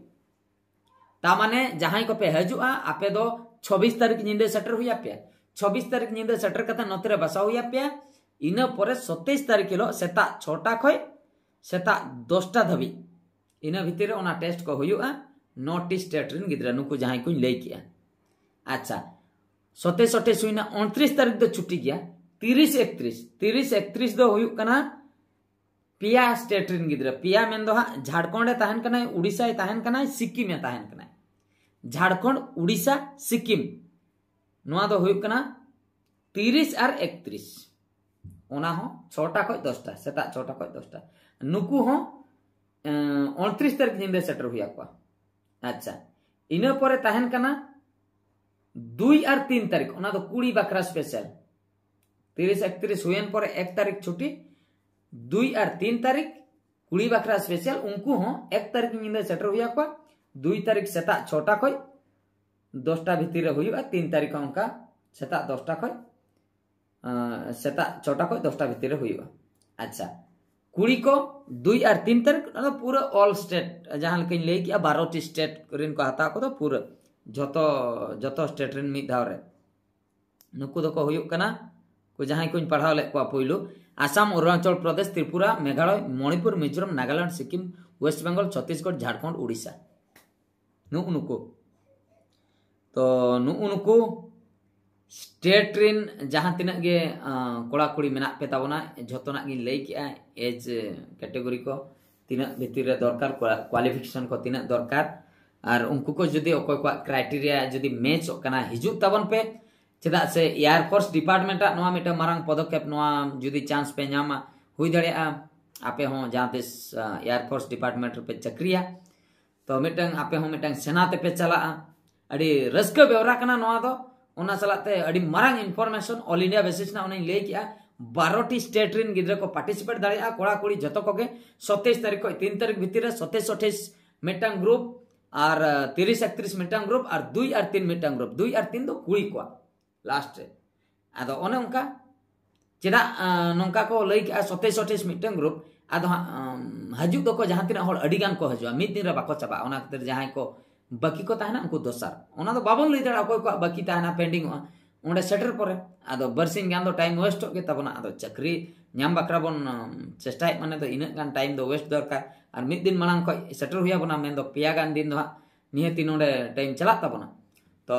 ᱛᱟ ᱢᱟᱱᱮ ᱡᱟᱦᱟᱸᱭ ᱠᱚᱯᱮ ᱦᱤᱡᱩᱜᱼᱟ, ᱟᱯᱮ ᱫᱚ ᱪᱷᱚᱵᱤᱥ ᱛᱟᱹᱨᱤᱠᱷ ᱧᱤᱫᱟᱹ ᱥᱮᱴᱮᱨ ᱦᱩᱭ ᱟᱯᱮᱭᱟ᱾ ᱪᱷᱚᱵᱤᱥ ᱛᱟᱹᱨᱤᱠᱷ ᱧᱤᱫᱟᱹ ᱥᱮᱴᱮᱨ ᱠᱟᱛᱮ ᱱᱚᱛᱮ ᱨᱮ ᱵᱟᱥᱟ ᱦᱩᱭ ᱟᱯᱮᱭᱟ᱾ ᱤᱱᱟᱹ ᱯᱚᱨᱮ ᱥᱚᱛᱮᱭᱤᱥ ᱛᱟᱹᱨᱤᱠᱷ ᱦᱤᱞᱳᱜ ᱥᱮᱛᱟᱜ ᱪᱷᱚᱴᱟ ᱠᱷᱚᱱ ᱥᱮᱛᱟᱜ ᱫᱚᱥᱴᱟ ᱫᱷᱟᱹᱵᱤᱡ, ᱤᱱᱟᱹ ᱵᱷᱤᱛᱤᱨ ᱨᱮ ᱚᱱᱟ ᱴᱮᱥᱴ ᱠᱚ ᱦᱩᱭᱩᱜᱼᱟ᱾ ᱱᱚᱨᱛᱷ ᱤᱥᱴ ᱥᱴᱮᱴ ᱨᱮᱱ ᱜᱤᱫᱽᱨᱟᱹ, ᱱᱩᱠᱩ ᱡᱟᱦᱟᱸᱭ ᱠᱚᱧ ᱞᱟᱹᱭ ᱠᱮᱜᱼᱟ᱾ ᱟᱪᱪᱷᱟ, ᱥᱚᱛᱮᱭᱤᱥ ᱟᱴᱷᱟᱭᱤᱥ ᱦᱩᱭᱱᱟ, ᱩᱱᱛᱨᱤᱥ ᱛᱟᱹᱨᱤᱠᱷ ᱫᱚ ᱪᱷᱩᱴᱤ ᱜᱮᱭᱟ᱾ ᱛᱤᱨᱤᱥ ᱮᱠᱛᱨᱤᱥ, ᱛᱤᱨᱤᱥ ᱮᱠᱛᱨᱤᱥ ᱫᱚ ᱦᱩᱭᱩᱜ ᱠᱟᱱᱟ ᱯᱮᱭᱟ ᱥᱴᱮᱴ ᱨᱮᱱ ᱜᱤᱫᱽᱨᱟᱹ᱾ ᱯᱮᱭᱟ ᱢᱮᱱᱫᱚ ᱦᱟᱸᱜ ᱡᱷᱟᱲᱠᱷᱚᱸᱰ ᱮ ᱛᱟᱦᱮᱱ ᱠᱟᱱᱟᱭ, ᱩᱲᱤᱥᱥᱟ ᱮ ᱛᱟᱦᱮᱱ ᱠᱟᱱᱟᱭ, ᱥᱤᱠᱤᱢ ᱮ ᱛᱟᱦᱮᱱ ᱠᱟᱱᱟᱭ᱾ ᱡᱷᱟᱲᱠᱷᱚᱸᱰ, ᱩᱲᱤᱥᱥᱟ, ᱥᱤᱠᱤᱢ, ᱱᱚᱣᱟ ᱫᱚ ᱦᱩᱭᱩᱜ ᱠᱟᱱᱟ ᱛᱤᱨᱤᱥ ᱟᱨ ᱮᱠᱛᱨᱤᱥ᱾ ᱚᱱᱟ ᱦᱚᱸ ᱪᱷᱚᱴᱟ ᱠᱷᱚᱱ ᱫᱚᱥᱴᱟ, ᱥᱮᱛᱟᱜ ᱪᱷᱚᱴᱟ ᱠᱷᱚᱱ ᱫᱚᱥᱴᱟ᱾ ᱱᱩᱠᱩ ᱦᱚᱸ ᱮᱸ, ᱩᱱᱛᱨᱤᱥ ᱛᱟᱹᱨᱤᱠᱷ ᱧᱤᱫᱟᱹ ᱥᱮᱴᱮᱨ ᱦᱩᱭ ᱟᱠᱚᱣᱟ᱾ ᱟᱪᱪᱷᱟ, ᱤᱱᱟᱹ ᱯᱚᱨᱮ ᱛᱟᱦᱮᱱ ᱠᱟᱱᱟ ᱫᱩᱭ ᱟᱨ ᱛᱤᱱ ᱛᱟᱹᱨᱤᱠᱷ, ᱚᱱᱟ ᱫᱚ ᱠᱩᱲᱤ ᱵᱟᱠᱷᱨᱟ ᱥᱯᱮᱥᱟᱞ᱾ ᱛᱤᱨᱤᱥ ᱮᱠᱛᱨᱤᱥ ᱦᱩᱭᱮᱱ ᱯᱚᱨᱮ ᱮᱠ ᱛᱟᱹᱨᱤᱠᱷ ᱪᱷᱩᱴᱤ, ᱫᱩᱭ ᱟᱨ ᱛᱤᱱ ᱛᱟᱹᱨᱤᱠᱷ ᱠᱩᱲᱤ ᱵᱟᱠᱷᱨᱟ ᱥᱯᱮᱥᱟᱞ᱾ ᱩᱱᱠᱩ ᱦᱚᱸ ᱮᱠ ᱛᱟᱹᱨᱤᱠᱷ ᱧᱤᱫᱟᱹ ᱥᱮᱴᱮᱨ ᱦᱩᱭ ᱟᱠᱚᱣᱟ᱾ ᱫᱩᱭ ᱛᱟᱹᱨᱤᱠᱷ ᱥᱮᱛᱟᱜ ᱪᱷᱚᱴᱟ ᱠᱷᱚᱱ ᱫᱚᱥᱴᱟ ᱵᱷᱤᱛᱤᱨ ᱨᱮ ᱦᱩᱭᱩᱜᱼᱟ, ᱛᱤᱱ ᱛᱟᱹᱨᱤᱠᱷ ᱦᱚᱸ ᱚᱱᱠᱟ ᱥᱮᱛᱟᱜ ᱫᱚᱥᱴᱟ ᱠᱷᱚᱱ, ᱟᱸ, ᱥᱮᱛᱟᱜ ᱪᱷᱚᱴᱟ ᱠᱷᱚᱱ ᱫᱚᱥᱴᱟ ᱵᱷᱤᱛᱤᱨ ᱨᱮ ᱦᱩᱭᱩᱜᱼᱟ᱾ ᱟᱪᱪᱷᱟ, ᱠᱩᱲᱤ ᱠᱚ ᱫᱩᱭ ᱟᱨ ᱛᱤᱱ ᱛᱟᱹᱨᱤᱠᱷ, ᱚᱱᱟ ᱫᱚ ᱯᱩᱨᱟᱹ ᱚᱞ ᱥᱴᱮᱴ, ᱡᱟᱦᱟᱸ ᱞᱮᱠᱟᱧ ᱞᱟᱹᱭ ᱠᱮᱜᱼᱟ, ᱵᱟᱨᱚᱴᱤ ᱥᱴᱮᱴ ᱨᱮᱱ ᱠᱚ ᱦᱟᱛᱟᱣ ᱠᱚᱫᱚ ᱯᱩᱨᱟᱹ ᱡᱷᱚᱛᱚ, ᱡᱷᱚᱛᱚ ᱥᱴᱮᱴ ᱨᱮᱱ ᱢᱤᱫ ᱫᱷᱟᱣ ᱨᱮ᱾ ᱱᱩᱠᱩ ᱫᱚᱠᱚ ᱦᱩᱭᱩᱜ ᱠᱟᱱᱟ, ᱠᱚ ᱡᱟᱦᱟᱸᱭ ᱠᱚᱧ ᱯᱟᱲᱦᱟᱣ ᱞᱮᱫ ᱠᱚᱣᱟ ᱯᱳᱭᱞᱳ, ᱟᱥᱟᱢ, ᱚᱨᱩᱱᱟᱪᱚᱞ ᱯᱨᱚᱫᱮᱥ, ᱛᱨᱤᱯᱩᱨᱟ, ᱢᱮᱜᱷᱟᱞᱚᱭ, ᱢᱚᱬᱤᱯᱩᱨ, ᱢᱤᱡᱳᱨᱟᱢ, ᱱᱟᱜᱟᱞᱮᱱᱰ, ᱥᱤᱠᱤᱢ, ᱳᱭᱮᱥᱴ ᱵᱮᱝᱜᱚᱞ, ᱪᱷᱚᱛᱤᱥᱜᱚᱲ, ᱡᱷᱟᱲᱠᱷᱚᱸᱰ, ᱩᱲᱤᱥᱥᱟ᱾ ᱱᱩᱜᱼᱩ ᱱᱩᱠᱩ᱾ ᱛᱚ ᱱᱩᱜᱼᱩ ᱱᱩᱠᱩ ᱥᱴᱮᱴ ᱨᱮᱱ ᱡᱟᱦᱟᱸ ᱛᱤᱱᱟᱹᱜ ᱜᱮ ᱠᱚᱲᱟ ᱠᱩᱲᱤ ᱢᱮᱱᱟᱜ ᱯᱮ ᱛᱟᱵᱚᱱᱟ, ᱡᱷᱚᱛᱚᱱᱟᱜ ᱜᱤᱧ ᱞᱟᱹᱭ ᱠᱮᱜᱼᱟ, ᱮᱡᱽ ᱠᱮᱴᱮᱜᱚᱨᱤ ᱠᱚ ᱛᱤᱱᱟᱹᱜ ᱵᱷᱤᱛᱤᱨ ᱨᱮ ᱫᱚᱨᱠᱟᱨ, ᱠᱣᱟᱞᱤᱯᱷᱤᱠᱮᱥᱚᱱ ᱠᱚ ᱛᱤᱱᱟᱹᱜ ᱫᱚᱨᱠᱟᱨ, ᱟᱨ ᱩᱱᱠᱩ ᱠᱚ ᱡᱩᱫᱤ ᱚᱠᱚᱭ ᱠᱚᱣᱟᱜ ᱠᱨᱟᱭᱴᱮᱨᱤᱭᱟ ᱡᱩᱫᱤ ᱢᱮᱪᱚᱜ ᱠᱟᱱᱟ, ᱦᱤᱡᱩᱜ ᱛᱟᱵᱚᱱ ᱯᱮ᱾ ᱪᱮᱫᱟᱜ ᱥᱮ ᱮᱭᱟᱨ ᱯᱷᱳᱨᱥ ᱰᱤᱯᱟᱨᱴᱢᱮᱱᱴ ᱟᱜ ᱱᱚᱣᱟ ᱢᱤᱫᱴᱟᱝ ᱢᱟᱨᱟᱝ ᱯᱚᱫᱚᱠᱷᱮᱯ, ᱱᱚᱣᱟ ᱡᱩᱫᱤ ᱪᱟᱱᱥ ᱯᱮ ᱧᱟᱢᱟ, ᱦᱩᱭ ᱫᱟᱲᱮᱭᱟᱜᱼᱟ ᱟᱯᱮ ᱦᱚᱸ ᱡᱟᱦᱟᱸ ᱛᱤᱥ ᱮᱭᱟᱨ ᱯᱷᱳᱨᱥ ᱰᱤᱯᱟᱨᱴᱢᱮᱱᱴ ᱨᱮᱯᱮ ᱪᱟᱹᱠᱨᱤᱭᱟ᱾ ᱛᱚ ᱢᱤᱫᱴᱟᱝ ᱟᱯᱮ ᱦᱚᱸ ᱢᱤᱫᱴᱟᱝ ᱥᱮᱱᱟ ᱛᱮᱯᱮ ᱪᱟᱞᱟᱜᱼᱟ᱾ ᱟᱹᱰᱤ ᱨᱟᱹᱥᱠᱟᱹ ᱵᱮᱣᱨᱟ ᱠᱟᱱᱟ ᱱᱚᱣᱟ ᱫᱚ᱾ ᱚᱱᱟ ᱥᱟᱞᱟᱜ ᱛᱮ ᱟᱹᱰᱤ ᱢᱟᱨᱟᱝ ᱤᱱᱯᱷᱚᱨᱢᱮᱥᱚᱱ ᱚᱞ ᱤᱱᱰᱤᱭᱟ ᱵᱮᱥᱤᱥ ᱨᱮᱱᱟᱜ ᱚᱱᱟᱧ ᱞᱟᱹᱭ ᱠᱮᱜᱼᱟ᱾ ᱵᱟᱨᱚᱴᱤ ᱥᱴᱮᱴ ᱨᱮᱱ ᱜᱤᱫᱽᱨᱟᱹ ᱠᱚ ᱯᱟᱨᱴᱤᱥᱤᱯᱮᱴ ᱫᱟᱲᱮᱭᱟᱜᱼᱟ, ᱠᱚᱲᱟ ᱠᱩᱲᱤ ᱡᱚᱛᱚ ᱠᱚᱜᱮ᱾ ᱥᱚᱛᱮᱭᱤᱥ ᱛᱟᱹᱨᱤᱠᱷ ᱠᱷᱚᱱ ᱛᱤᱱ ᱛᱟᱹᱨᱤᱠᱷ ᱵᱷᱤᱛᱤᱨ ᱨᱮ ᱥᱚᱛᱮᱭᱤᱥ ᱟᱴᱷᱟᱭᱤᱥ ᱢᱤᱫᱴᱟᱝ ᱜᱨᱩᱯ, ᱟᱨ ᱛᱤᱨᱤᱥ ᱮᱠᱛᱨᱤᱥ ᱢᱤᱫᱴᱟᱝ ᱜᱨᱩᱯ, ᱟᱨ ᱫᱩᱭ ᱟᱨ ᱛᱤᱱ ᱢᱤᱫᱴᱟᱝ ᱜᱨᱩᱯ᱾ ᱫᱩᱭ ᱟᱨ ᱛᱤᱱ ᱫᱚ ᱠᱩᱲᱤ ᱠᱚᱣᱟᱜ ᱞᱟᱥᱴ ᱨᱮ᱾ ᱟᱫᱚ ᱚᱱᱮ ᱚᱱᱠᱟ ᱪᱮᱫᱟᱜ ᱱᱚᱝᱠᱟ ᱠᱚ ᱞᱟᱹᱭ ᱠᱮᱜᱼᱟ ᱥᱚᱛᱮᱭᱤᱥ ᱟᱴᱷᱟᱭᱤᱥ ᱢᱤᱫᱴᱟᱝ ᱜᱨᱩᱯ? ᱟᱫᱚ ᱦᱟᱸᱜ ᱦᱤᱡᱩᱜ ᱫᱚᱠᱚ ᱡᱟᱦᱟᱸ ᱛᱤᱱᱟᱹᱜ ᱦᱚᱲ, ᱟᱹᱰᱤ ᱜᱟᱱ ᱠᱚ ᱦᱤᱡᱩᱜᱼᱟ, ᱢᱤᱫ ᱫᱤᱱ ᱨᱮ ᱵᱟᱠᱚ ᱪᱟᱵᱟᱜᱼᱟ᱾ ᱚᱱᱟ ᱠᱷᱟᱹᱛᱤᱨ ᱡᱟᱦᱟᱸᱭ ᱠᱚ ᱵᱟᱹᱠᱤ ᱠᱚ ᱛᱟᱦᱮᱱᱟ ᱩᱱᱠᱩ ᱫᱚᱥᱟᱨ᱾ ᱚᱱᱟ ᱫᱚ ᱵᱟᱵᱚᱱ ᱞᱟᱹᱭ ᱫᱟᱲᱮᱭᱟᱜᱼᱟ ᱚᱠᱚᱭ ᱠᱚᱣᱟᱜ ᱵᱟᱹᱠᱤ ᱛᱟᱦᱮᱱᱟ, ᱯᱮᱱᱰᱤᱝᱚᱜᱼᱟ ᱚᱸᱰᱮ ᱥᱮᱴᱮᱨ ᱯᱚᱨᱮ᱾ ᱟᱫᱚ ᱵᱟᱨᱥᱤᱧ ᱜᱟᱱ ᱫᱚ ᱴᱟᱭᱤᱢ ᱣᱮᱥᱴᱚᱜ ᱜᱮ ᱛᱟᱵᱚᱱᱟ᱾ ᱟᱫᱚ ᱪᱟᱹᱠᱨᱤ ᱧᱟᱢ ᱵᱟᱠᱷᱨᱟ ᱵᱚᱱ ᱪᱮᱥᱴᱟᱭᱮᱫ ᱢᱟᱱᱮ ᱫᱚ ᱤᱱᱟᱹᱜ ᱜᱟᱱ ᱴᱟᱭᱤᱢ ᱫᱚ ᱣᱮᱥᱴ ᱫᱚᱨᱠᱟᱨ᱾ ᱟᱨ ᱢᱤᱫ ᱫᱤᱱ ᱢᱟᱲᱟᱝ ᱠᱷᱚᱱ ᱥᱮᱴᱮᱨ ᱦᱩᱭ ᱟᱵᱚᱱᱟ, ᱢᱮᱱᱫᱚ ᱯᱮᱭᱟ ᱜᱟᱱ ᱫᱤᱱ ᱫᱚ ᱦᱟᱸᱜ ᱱᱤᱦᱟᱹᱛᱤ ᱱᱚᱰᱮ ᱴᱟᱭᱤᱢ ᱪᱟᱞᱟᱜ ᱛᱟᱵᱚᱱᱟ᱾ ᱛᱚ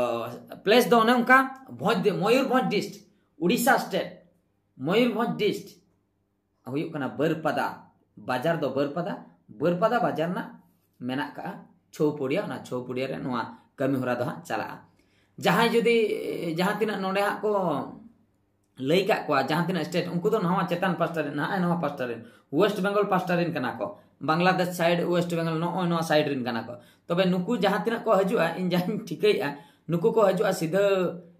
ᱯᱞᱮᱥ ᱫᱚ ᱚᱱᱮ ᱚᱱᱠᱟ ᱵᱷᱚᱸᱡᱽ, Mayurbhanj dist, Odisha state, Mayurbhanj dist ᱦᱩᱭᱩᱜ ᱠᱟᱱᱟ ᱵᱟᱹᱨᱯᱟᱫᱟ᱾ ᱵᱟᱡᱟᱨ ᱫᱚ ᱵᱟᱹᱨᱯᱟᱫᱟ᱾ ᱵᱟᱹᱨᱯᱟᱫᱟ ᱵᱟᱡᱟᱨ ᱨᱮᱱᱟᱜ ᱢᱮᱱᱟᱜ ᱠᱟᱜᱼᱟ ᱪᱷᱚᱣᱯᱚᱲᱤᱭᱟ᱾ ᱚᱱᱟ ᱪᱷᱚᱣᱯᱚᱲᱤᱭᱟ ᱨᱮ ᱱᱚᱣᱟ ᱠᱟᱹᱢᱤ ᱦᱚᱨᱟ ᱫᱚ ᱦᱟᱸᱜ ᱪᱟᱞᱟᱜᱼᱟ᱾ ᱡᱟᱦᱟᱸᱭ ᱡᱩᱫᱤ ᱡᱟᱦᱟᱸ ᱛᱤᱱᱟᱹᱜ ᱱᱚᱰᱮ ᱦᱟᱸᱜ ᱠᱚ ᱞᱟᱹᱭ ᱠᱟᱜ ᱠᱚᱣᱟ, ᱡᱟᱦᱟᱸ ᱛᱤᱱᱟᱹᱜ ᱥᱴᱮᱴ, ᱩᱱᱠᱩ ᱫᱚ ᱱᱚᱣᱟ ᱪᱮᱛᱟᱱ ᱯᱟᱥᱴᱟ ᱨᱮᱱ, ᱱᱟᱦᱟᱜ ᱱᱚᱣᱟ ᱯᱟᱥᱴᱟ ᱨᱮᱱ, ᱳᱭᱮᱥᱴ ᱵᱮᱝᱜᱚᱞ ᱯᱟᱥᱴᱟ ᱨᱮᱱ ᱠᱟᱱᱟ ᱠᱚ, ᱵᱟᱝᱞᱟᱫᱮᱥ ᱥᱟᱭᱤᱰ, ᱳᱭᱮᱥᱴ ᱵᱮᱝᱜᱚᱞ, ᱱᱚᱜᱼᱚᱭ ᱱᱚᱣᱟ ᱥᱟᱭᱤᱰ ᱨᱮᱱ ᱠᱟᱱᱟ ᱠᱚ᱾ ᱛᱚᱵᱮ ᱱᱩᱠᱩ ᱡᱟᱦᱟᱸ ᱛᱤᱱᱟᱹᱜ ᱠᱚ ᱦᱤᱡᱩᱜᱼᱟ, ᱤᱧ ᱡᱟᱦᱟᱸᱧ ᱴᱷᱤᱠᱟᱹᱭᱮᱫᱼᱟ, ᱱᱩᱠᱩ ᱠᱚ ᱦᱤᱡᱩᱜᱼᱟ ᱥᱤᱫᱷᱟᱹ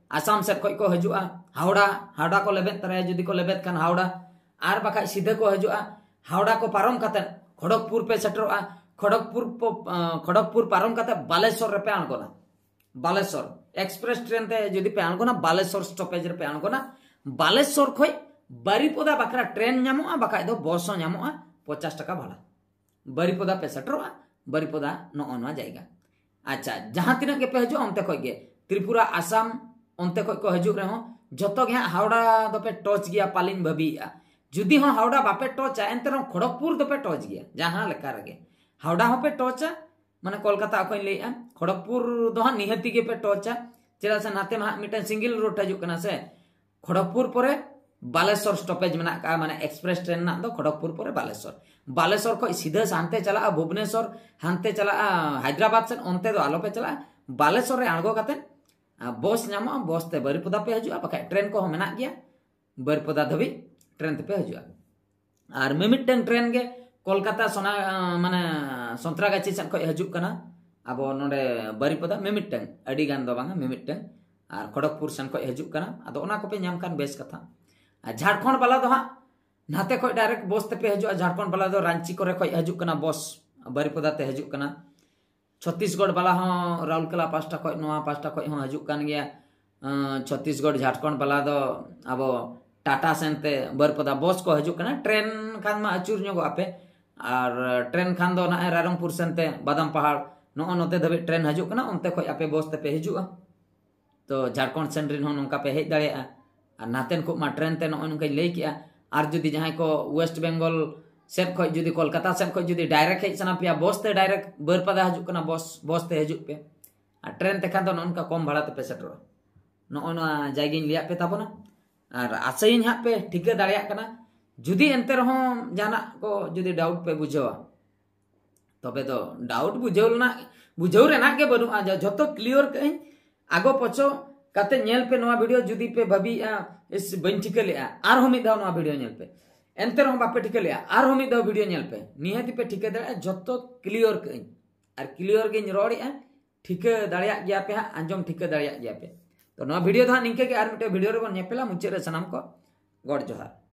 ᱟᱥᱟᱢ ᱥᱮᱫ ᱠᱷᱚᱱ ᱠᱚ ᱦᱤᱡᱩᱜᱼᱟ, ᱦᱟᱣᱲᱟ, ᱦᱟᱣᱲᱟ ᱠᱚ ᱞᱮᱵᱮᱫ ᱛᱚᱨᱟᱭᱟ ᱡᱩᱫᱤ ᱠᱚ ᱞᱮᱵᱮᱫ ᱠᱷᱟᱱ ᱦᱟᱣᱲᱟ, ᱟᱨ ᱵᱟᱠᱷᱟᱡ ᱥᱤᱫᱷᱟᱹ ᱠᱚ ᱦᱤᱡᱩᱜᱼᱟ, ᱦᱟᱣᱲᱟ ᱠᱚ ᱯᱟᱨᱚᱢ ᱠᱟᱛᱮ ᱠᱷᱚᱲᱚᱜᱽᱯᱩᱨ ᱯᱮ ᱥᱮᱴᱮᱨᱚᱜᱼᱟ, ᱠᱷᱚᱲᱚᱜᱽᱯᱩᱨ ᱯᱚ-, ᱟᱸ, ᱠᱷᱚᱲᱚᱜᱽᱯᱩᱨ ᱯᱟᱨᱚᱢ ᱠᱟᱛᱮ ᱵᱟᱞᱮᱥᱚᱨ ᱨᱮᱯᱮ ᱟᱬᱜᱚᱱᱟ᱾ ᱵᱟᱞᱮᱥᱚᱨ ᱮᱠᱥᱯᱨᱮᱥ ᱴᱨᱮᱱ ᱛᱮ ᱡᱩᱫᱤ ᱯᱮ ᱟᱬᱜᱚᱱᱟ, ᱵᱟᱞᱮᱥᱚᱨ ᱥᱴᱚᱯᱮᱡᱽ ᱨᱮᱯᱮ ᱟᱬᱜᱚᱱᱟ, ᱵᱟᱞᱮᱥᱚᱨ ᱠᱷᱚᱡ ᱵᱟᱨᱤᱯᱚᱫᱟ ᱵᱟᱠᱷᱨᱟ ᱴᱨᱮᱱ ᱧᱟᱢᱚᱜᱼᱟ, ᱵᱟᱠᱷᱟᱡ ᱫᱚ ᱵᱚᱥ ᱦᱚᱸ ᱧᱟᱢᱚᱜᱼᱟ, ᱯᱚᱧᱪᱟᱥ ᱴᱟᱠᱟ ᱵᱷᱟᱲᱟ᱾ ᱵᱟᱨᱤᱯᱚᱫᱟ ᱯᱮ ᱥᱮᱴᱮᱨᱚᱜᱼᱟ, ᱵᱟᱨᱤᱯᱚᱫᱟ ᱱᱚᱜᱼᱚ ᱱᱚᱣᱟ ᱡᱟᱭᱜᱟ᱾ ᱟᱪᱪᱷᱟ, ᱡᱟᱦᱟᱸ ᱛᱤᱱᱟᱹᱜ ᱜᱮᱯᱮ ᱦᱤᱡᱩᱜᱼᱟ ᱚᱱᱛᱮ ᱠᱷᱚᱡ ᱜᱮ, ᱛᱨᱤᱯᱩᱨᱟ, ᱟᱥᱟᱢ, ᱚᱱᱛᱮ ᱠᱷᱚᱡ ᱠᱚ ᱦᱤᱡᱩᱜ ᱨᱮᱦᱚᱸ ᱡᱚᱛᱚ ᱜᱮ ᱦᱟᱸᱜ ᱦᱟᱣᱲᱟ ᱫᱚᱯᱮ ᱴᱚᱪ ᱜᱮᱭᱟ ᱯᱟᱞᱮᱧ ᱵᱷᱟᱹᱵᱤᱭᱮᱫᱼᱟ᱾ ᱡᱩᱫᱤ ᱦᱚᱸ ᱦᱟᱣᱲᱟ ᱵᱟᱯᱮ ᱴᱚᱪᱟ, ᱮᱱᱛᱮ ᱨᱮᱦᱚᱸ ᱠᱷᱚᱲᱚᱜᱽᱯᱩᱨ ᱫᱚᱯᱮ ᱴᱚᱪ ᱜᱮᱭᱟ ᱡᱟᱦᱟᱸ ᱞᱮᱠᱟ ᱨᱮᱜᱮ᱾ ᱦᱟᱣᱲᱟ ᱦᱚᱸᱯᱮ ᱴᱚᱪᱟ, ᱢᱟᱱᱮ ᱠᱳᱞᱠᱟᱛᱟ ᱚᱠᱚᱧ ᱞᱟᱹᱭᱮᱫᱼᱟ, ᱠᱷᱚᱲᱚᱜᱽᱯᱩᱨ ᱫᱚ ᱦᱟᱸᱜ ᱱᱤᱦᱟᱹᱛᱤ ᱜᱮᱯᱮ ᱴᱚᱪᱟ᱾ ᱪᱮᱫᱟᱜ ᱥᱮ ᱱᱟᱛᱮ ᱢᱟ ᱦᱟᱸᱜ ᱢᱤᱫᱴᱮᱱ ᱥᱤᱝᱜᱮᱞ ᱨᱩᱴ ᱦᱤᱡᱩᱜ ᱠᱟᱱᱟ ᱥᱮ, ᱠᱷᱚᱲᱚᱜᱽᱯᱩᱨ ᱯᱚᱨᱮ ᱵᱟᱞᱮᱥᱚᱨ ᱥᱴᱚᱯᱮᱡᱽ ᱢᱮᱱᱟᱜ ᱠᱟᱜᱼᱟ, ᱢᱟᱱᱮ ᱮᱠᱥᱯᱨᱮᱥ ᱴᱨᱮᱱ ᱨᱮᱱᱟᱜ ᱫᱚ ᱠᱷᱚᱲᱚᱜᱽᱯᱩᱨ ᱯᱚᱨᱮ ᱵᱟᱞᱮᱥᱚᱨ᱾ ᱵᱟᱞᱮᱥᱚᱨ ᱠᱷᱚᱡ ᱥᱤᱫᱷᱟᱹ ᱦᱟᱱᱛᱮ ᱪᱟᱞᱟᱜᱼᱟ ᱵᱷᱩᱵᱽᱱᱮᱥᱚᱨ, ᱦᱟᱱᱛᱮ ᱪᱟᱞᱟᱜᱼᱟ ᱦᱟᱭᱫᱨᱟᱵᱟᱫᱽ ᱥᱮᱫ, ᱚᱱᱛᱮ ᱫᱚ ᱟᱞᱚᱯᱮ ᱪᱟᱞᱟᱜᱼᱟ᱾ ᱵᱟᱞᱮᱥᱚᱨ ᱨᱮ ᱟᱬᱜᱚ ᱠᱟᱛᱮ ᱵᱚᱥ ᱧᱟᱢᱚᱜᱼᱟ, ᱵᱚᱥ ᱛᱮ ᱵᱟᱹᱨᱤᱯᱚᱫᱟ ᱯᱮ ᱦᱤᱡᱩᱜᱼᱟ, ᱵᱟᱠᱷᱟᱡ ᱴᱨᱮᱱ ᱠᱚᱦᱚᱸ ᱢᱮᱱᱟᱜ ᱜᱮᱭᱟ ᱵᱟᱹᱨᱤᱯᱚᱫᱟ ᱫᱷᱟᱹᱵᱤᱡ ᱴᱨᱮᱱ ᱛᱮᱯᱮ ᱦᱤᱡᱩᱜᱼᱟ᱾ ᱟᱨ ᱢᱤᱢᱤᱫᱴᱟᱝ ᱴᱨᱮᱱ ᱜᱮ ᱠᱳᱞᱠᱟᱛᱟ ᱥᱚᱱᱟ ᱢᱟᱱᱮ ᱥᱚᱱᱛᱨᱟᱜᱟᱪᱷᱤ ᱥᱮᱫ ᱠᱷᱚᱡ ᱦᱤᱡᱩᱜ ᱠᱟᱱᱟ ᱟᱵᱚ ᱱᱚᱰᱮ ᱵᱟᱹᱨᱤᱯᱚᱫᱟ, ᱢᱤᱢᱤᱫᱴᱟᱝ, ᱟᱹᱰᱤ ᱜᱟᱱ ᱫᱚ ᱵᱟᱝᱟ, ᱢᱤᱢᱤᱫᱴᱟᱝ᱾ ᱟᱨ ᱠᱷᱚᱲᱚᱜᱽᱯᱩᱨ ᱥᱮᱱ ᱠᱷᱚᱡ ᱦᱤᱡᱩᱜ ᱠᱟᱱᱟ, ᱟᱫᱚ ᱚᱱᱟ ᱠᱚᱯᱮ ᱧᱟᱢ ᱠᱷᱟᱱ ᱵᱮᱥ ᱠᱟᱛᱷᱟ᱾ ᱟᱨ ᱡᱷᱟᱲᱠᱷᱚᱸᱰ ᱵᱟᱞᱟ ᱫᱚ ᱦᱟᱸᱜ ᱱᱟᱛᱮ ᱠᱷᱚᱡ ᱰᱟᱭᱨᱮᱠᱴ ᱵᱚᱥ ᱛᱮᱯᱮ ᱦᱤᱡᱩᱜᱼᱟ᱾ ᱡᱷᱟᱲᱠᱷᱚᱸᱰ ᱵᱟᱞᱟ ᱫᱚ ᱨᱟᱸᱪᱤ ᱠᱚᱨᱮ ᱠᱷᱚᱡ ᱦᱤᱡᱩᱜ ᱠᱟᱱᱟ ᱵᱚᱥ ᱵᱟᱹᱨᱤᱯᱚᱫᱟ ᱛᱮ ᱦᱤᱡᱩᱜ ᱠᱟᱱᱟ᱾ ᱪᱷᱚᱛᱤᱥᱜᱚᱲ ᱵᱟᱞᱟ ᱦᱚᱸ ᱨᱟᱩᱨᱠᱮᱞᱟ ᱯᱟᱥᱴᱟ ᱠᱷᱚᱡ, ᱱᱚᱣᱟ ᱯᱟᱥᱴᱟ ᱠᱷᱚᱡ ᱦᱚᱸ ᱦᱤᱡᱩᱜ ᱠᱟᱱ ᱜᱮᱭᱟ᱾ ᱪᱷᱚᱛᱤᱥᱜᱚᱲ ᱡᱷᱟᱲᱠᱷᱚᱸᱰ ᱵᱟᱞᱟ ᱫᱚ ᱟᱵᱚ ᱴᱟᱴᱟ ᱥᱮᱱ ᱛᱮ ᱵᱟᱹᱨᱤᱯᱚᱫᱟ ᱵᱚᱥ ᱠᱚ ᱦᱤᱡᱩᱜ ᱠᱟᱱᱟ᱾ ᱴᱨᱮᱱ ᱠᱷᱟᱱ ᱢᱟ ᱟᱹᱪᱩᱨ ᱧᱚᱜᱚᱜ ᱟᱯᱮ, ᱟᱨ ᱴᱨᱮᱱ ᱠᱷᱟᱱ ᱫᱚ ᱱᱟᱜᱼᱚᱭ ᱨᱟᱭᱨᱚᱝᱯᱩᱨ ᱥᱮᱱ ᱛᱮ ᱵᱟᱫᱟᱢ ᱯᱟᱦᱟᱲ ᱱᱚᱜᱼᱚ ᱱᱚᱛᱮ ᱫᱷᱟᱹᱵᱤᱡ ᱴᱨᱮᱱ ᱦᱤᱡᱩᱜ ᱠᱟᱱᱟ, ᱚᱱᱛᱮ ᱠᱷᱚᱡ ᱟᱯᱮ ᱵᱚᱥ ᱛᱮᱯᱮ ᱦᱤᱡᱩᱜᱼᱟ᱾ ᱛᱚ ᱡᱷᱟᱲᱠᱷᱚᱸᱰ ᱥᱮᱱ ᱨᱮᱱ ᱦᱚᱸ ᱱᱚᱝᱠᱟ ᱯᱮ ᱦᱮᱡ ᱫᱟᱲᱮᱭᱟᱜᱼᱟ᱾ ᱟᱨ ᱱᱟᱛᱮᱱ ᱠᱚ ᱢᱟ ᱴᱨᱮᱱ ᱛᱮ ᱱᱚᱜᱼᱚᱭ ᱱᱚᱝᱠᱟᱧ ᱞᱟᱹᱭ ᱠᱮᱜᱼᱟ᱾ ᱟᱨ ᱡᱩᱫᱤ ᱡᱟᱦᱟᱸᱭ ᱠᱚ ᱳᱭᱮᱥᱴ ᱵᱮᱝᱜᱚᱞ ᱥᱮᱫ ᱠᱷᱚᱡ ᱡᱩᱫᱤ ᱠᱳᱞᱠᱟᱛᱟ ᱥᱮᱫ ᱠᱷᱚᱡ ᱡᱩᱫᱤ ᱰᱟᱭᱨᱮᱠᱴ ᱦᱮᱡ ᱥᱟᱱᱟ ᱯᱮᱭᱟ, ᱵᱚᱥ ᱛᱮ ᱰᱟᱭᱨᱮᱠᱴ ᱵᱟᱹᱨᱯᱟᱫᱟ ᱦᱤᱡᱩᱜ ᱠᱟᱱᱟ ᱵᱚᱥ, ᱵᱚᱥ ᱛᱮ ᱦᱤᱡᱩᱜ ᱯᱮ᱾ ᱟᱨ ᱴᱨᱮᱱ ᱛᱮᱠᱷᱟᱱ ᱫᱚ ᱱᱚᱜᱼᱚ ᱱᱚᱝᱠᱟ ᱠᱚᱢ ᱵᱷᱟᱲᱟ ᱛᱮᱯᱮ ᱥᱮᱴᱮᱨᱚᱜᱼᱟ᱾ ᱱᱚᱜᱼᱚ ᱱᱚᱣᱟ ᱡᱟᱭᱜᱟᱧ ᱞᱟᱹᱭᱟᱫ ᱯᱮ ᱛᱟᱵᱚᱱᱟ᱾ ᱟᱨ ᱟᱥᱟᱭᱟᱹᱧ ᱦᱟᱸᱜ ᱯᱮ ᱴᱷᱤᱠᱟᱹ ᱫᱟᱲᱮᱭᱟᱜ ᱠᱟᱱᱟ᱾ ᱡᱩᱫᱤ ᱮᱱᱛᱮ ᱨᱮᱦᱚᱸ ᱡᱟᱦᱟᱱᱟᱜ ᱠᱚ ᱡᱩᱫᱤ ᱰᱟᱣᱩᱴ ᱯᱮ ᱵᱩᱡᱷᱟᱹᱣᱟ, ᱛᱚᱵᱮ ᱫᱚ ᱰᱟᱣᱩᱴ ᱵᱩᱡᱷᱟᱹᱣ ᱨᱮᱱᱟᱜ, ᱵᱩᱡᱷᱟᱹᱣ ᱨᱮᱱᱟᱜ ᱜᱮ ᱵᱟᱹᱱᱩᱜᱼᱟ᱾ ᱡᱟ-, ᱡᱷᱚᱛᱚ ᱠᱞᱤᱭᱟᱨ ᱠᱟᱜ ᱟᱹᱧ᱾ ᱟᱜᱚ ᱯᱚᱪᱷᱚ ᱠᱟᱛᱮ ᱧᱮᱞ ᱯᱮ ᱱᱚᱣᱟ ᱵᱷᱤᱰᱤᱭᱳ᱾ ᱡᱩᱫᱤ ᱯᱮ ᱵᱷᱟᱹᱵᱤᱭᱮᱜᱼᱟ, "ᱤᱥ, ᱵᱟᱹᱧ ᱴᱷᱤᱠᱟᱹ ᱞᱮᱜᱼᱟ", ᱟᱨᱦᱚᱸ ᱢᱤᱫ ᱫᱷᱟᱣ ᱱᱚᱣᱟ ᱵᱷᱤᱰᱤᱭᱳ ᱧᱮᱞ ᱯᱮ᱾ ᱮᱱᱛᱮ ᱨᱮᱦᱚᱸ ᱵᱟᱯᱮ ᱴᱷᱤᱠᱟᱹ ᱞᱮᱜᱼᱟ, ᱟᱨᱦᱚᱸ ᱢᱤᱫ ᱫᱷᱟᱣ ᱵᱷᱤᱰᱤᱭᱳ ᱧᱮᱞ ᱯᱮ᱾ ᱱᱤᱦᱟᱹᱛ ᱯᱮ ᱴᱷᱤᱠᱟᱹ ᱫᱟᱲᱮᱭᱟᱜᱼᱟ, ᱡᱷᱚᱛᱚ ᱠᱞᱤᱭᱟᱨ ᱠᱟᱜ ᱟᱹᱧ᱾ ᱟᱨ ᱠᱞᱤᱭᱟᱨ ᱜᱤᱧ ᱨᱚᱲᱮᱜᱼᱟ, ᱴᱷᱤᱠᱟᱹ ᱫᱟᱲᱮᱭᱟᱜ ᱜᱮᱭᱟ ᱯᱮ ᱦᱟᱸᱜ, ᱟᱸᱡᱚᱢ ᱴᱷᱤᱠᱟᱹ ᱫᱟᱲᱮᱭᱟᱜ ᱜᱮᱭᱟ ᱯᱮ᱾ ᱛᱚ ᱱᱚᱣᱟ ᱵᱷᱤᱰᱤᱭᱳ ᱫᱚ ᱦᱟᱸᱜ ᱱᱤᱝᱠᱟᱹ ᱜᱮ, ᱟᱨ ᱢᱤᱫᱴᱮᱱ ᱵᱷᱤᱰᱤᱭᱳ ᱨᱮᱵᱚᱱ ᱧᱮᱯᱮᱞᱟ᱾ ᱢᱩᱪᱟᱹᱫ ᱨᱮ ᱥᱟᱱᱟᱢ ᱠᱚ ᱜᱚᱰ ᱡᱚᱦᱟᱨ᱾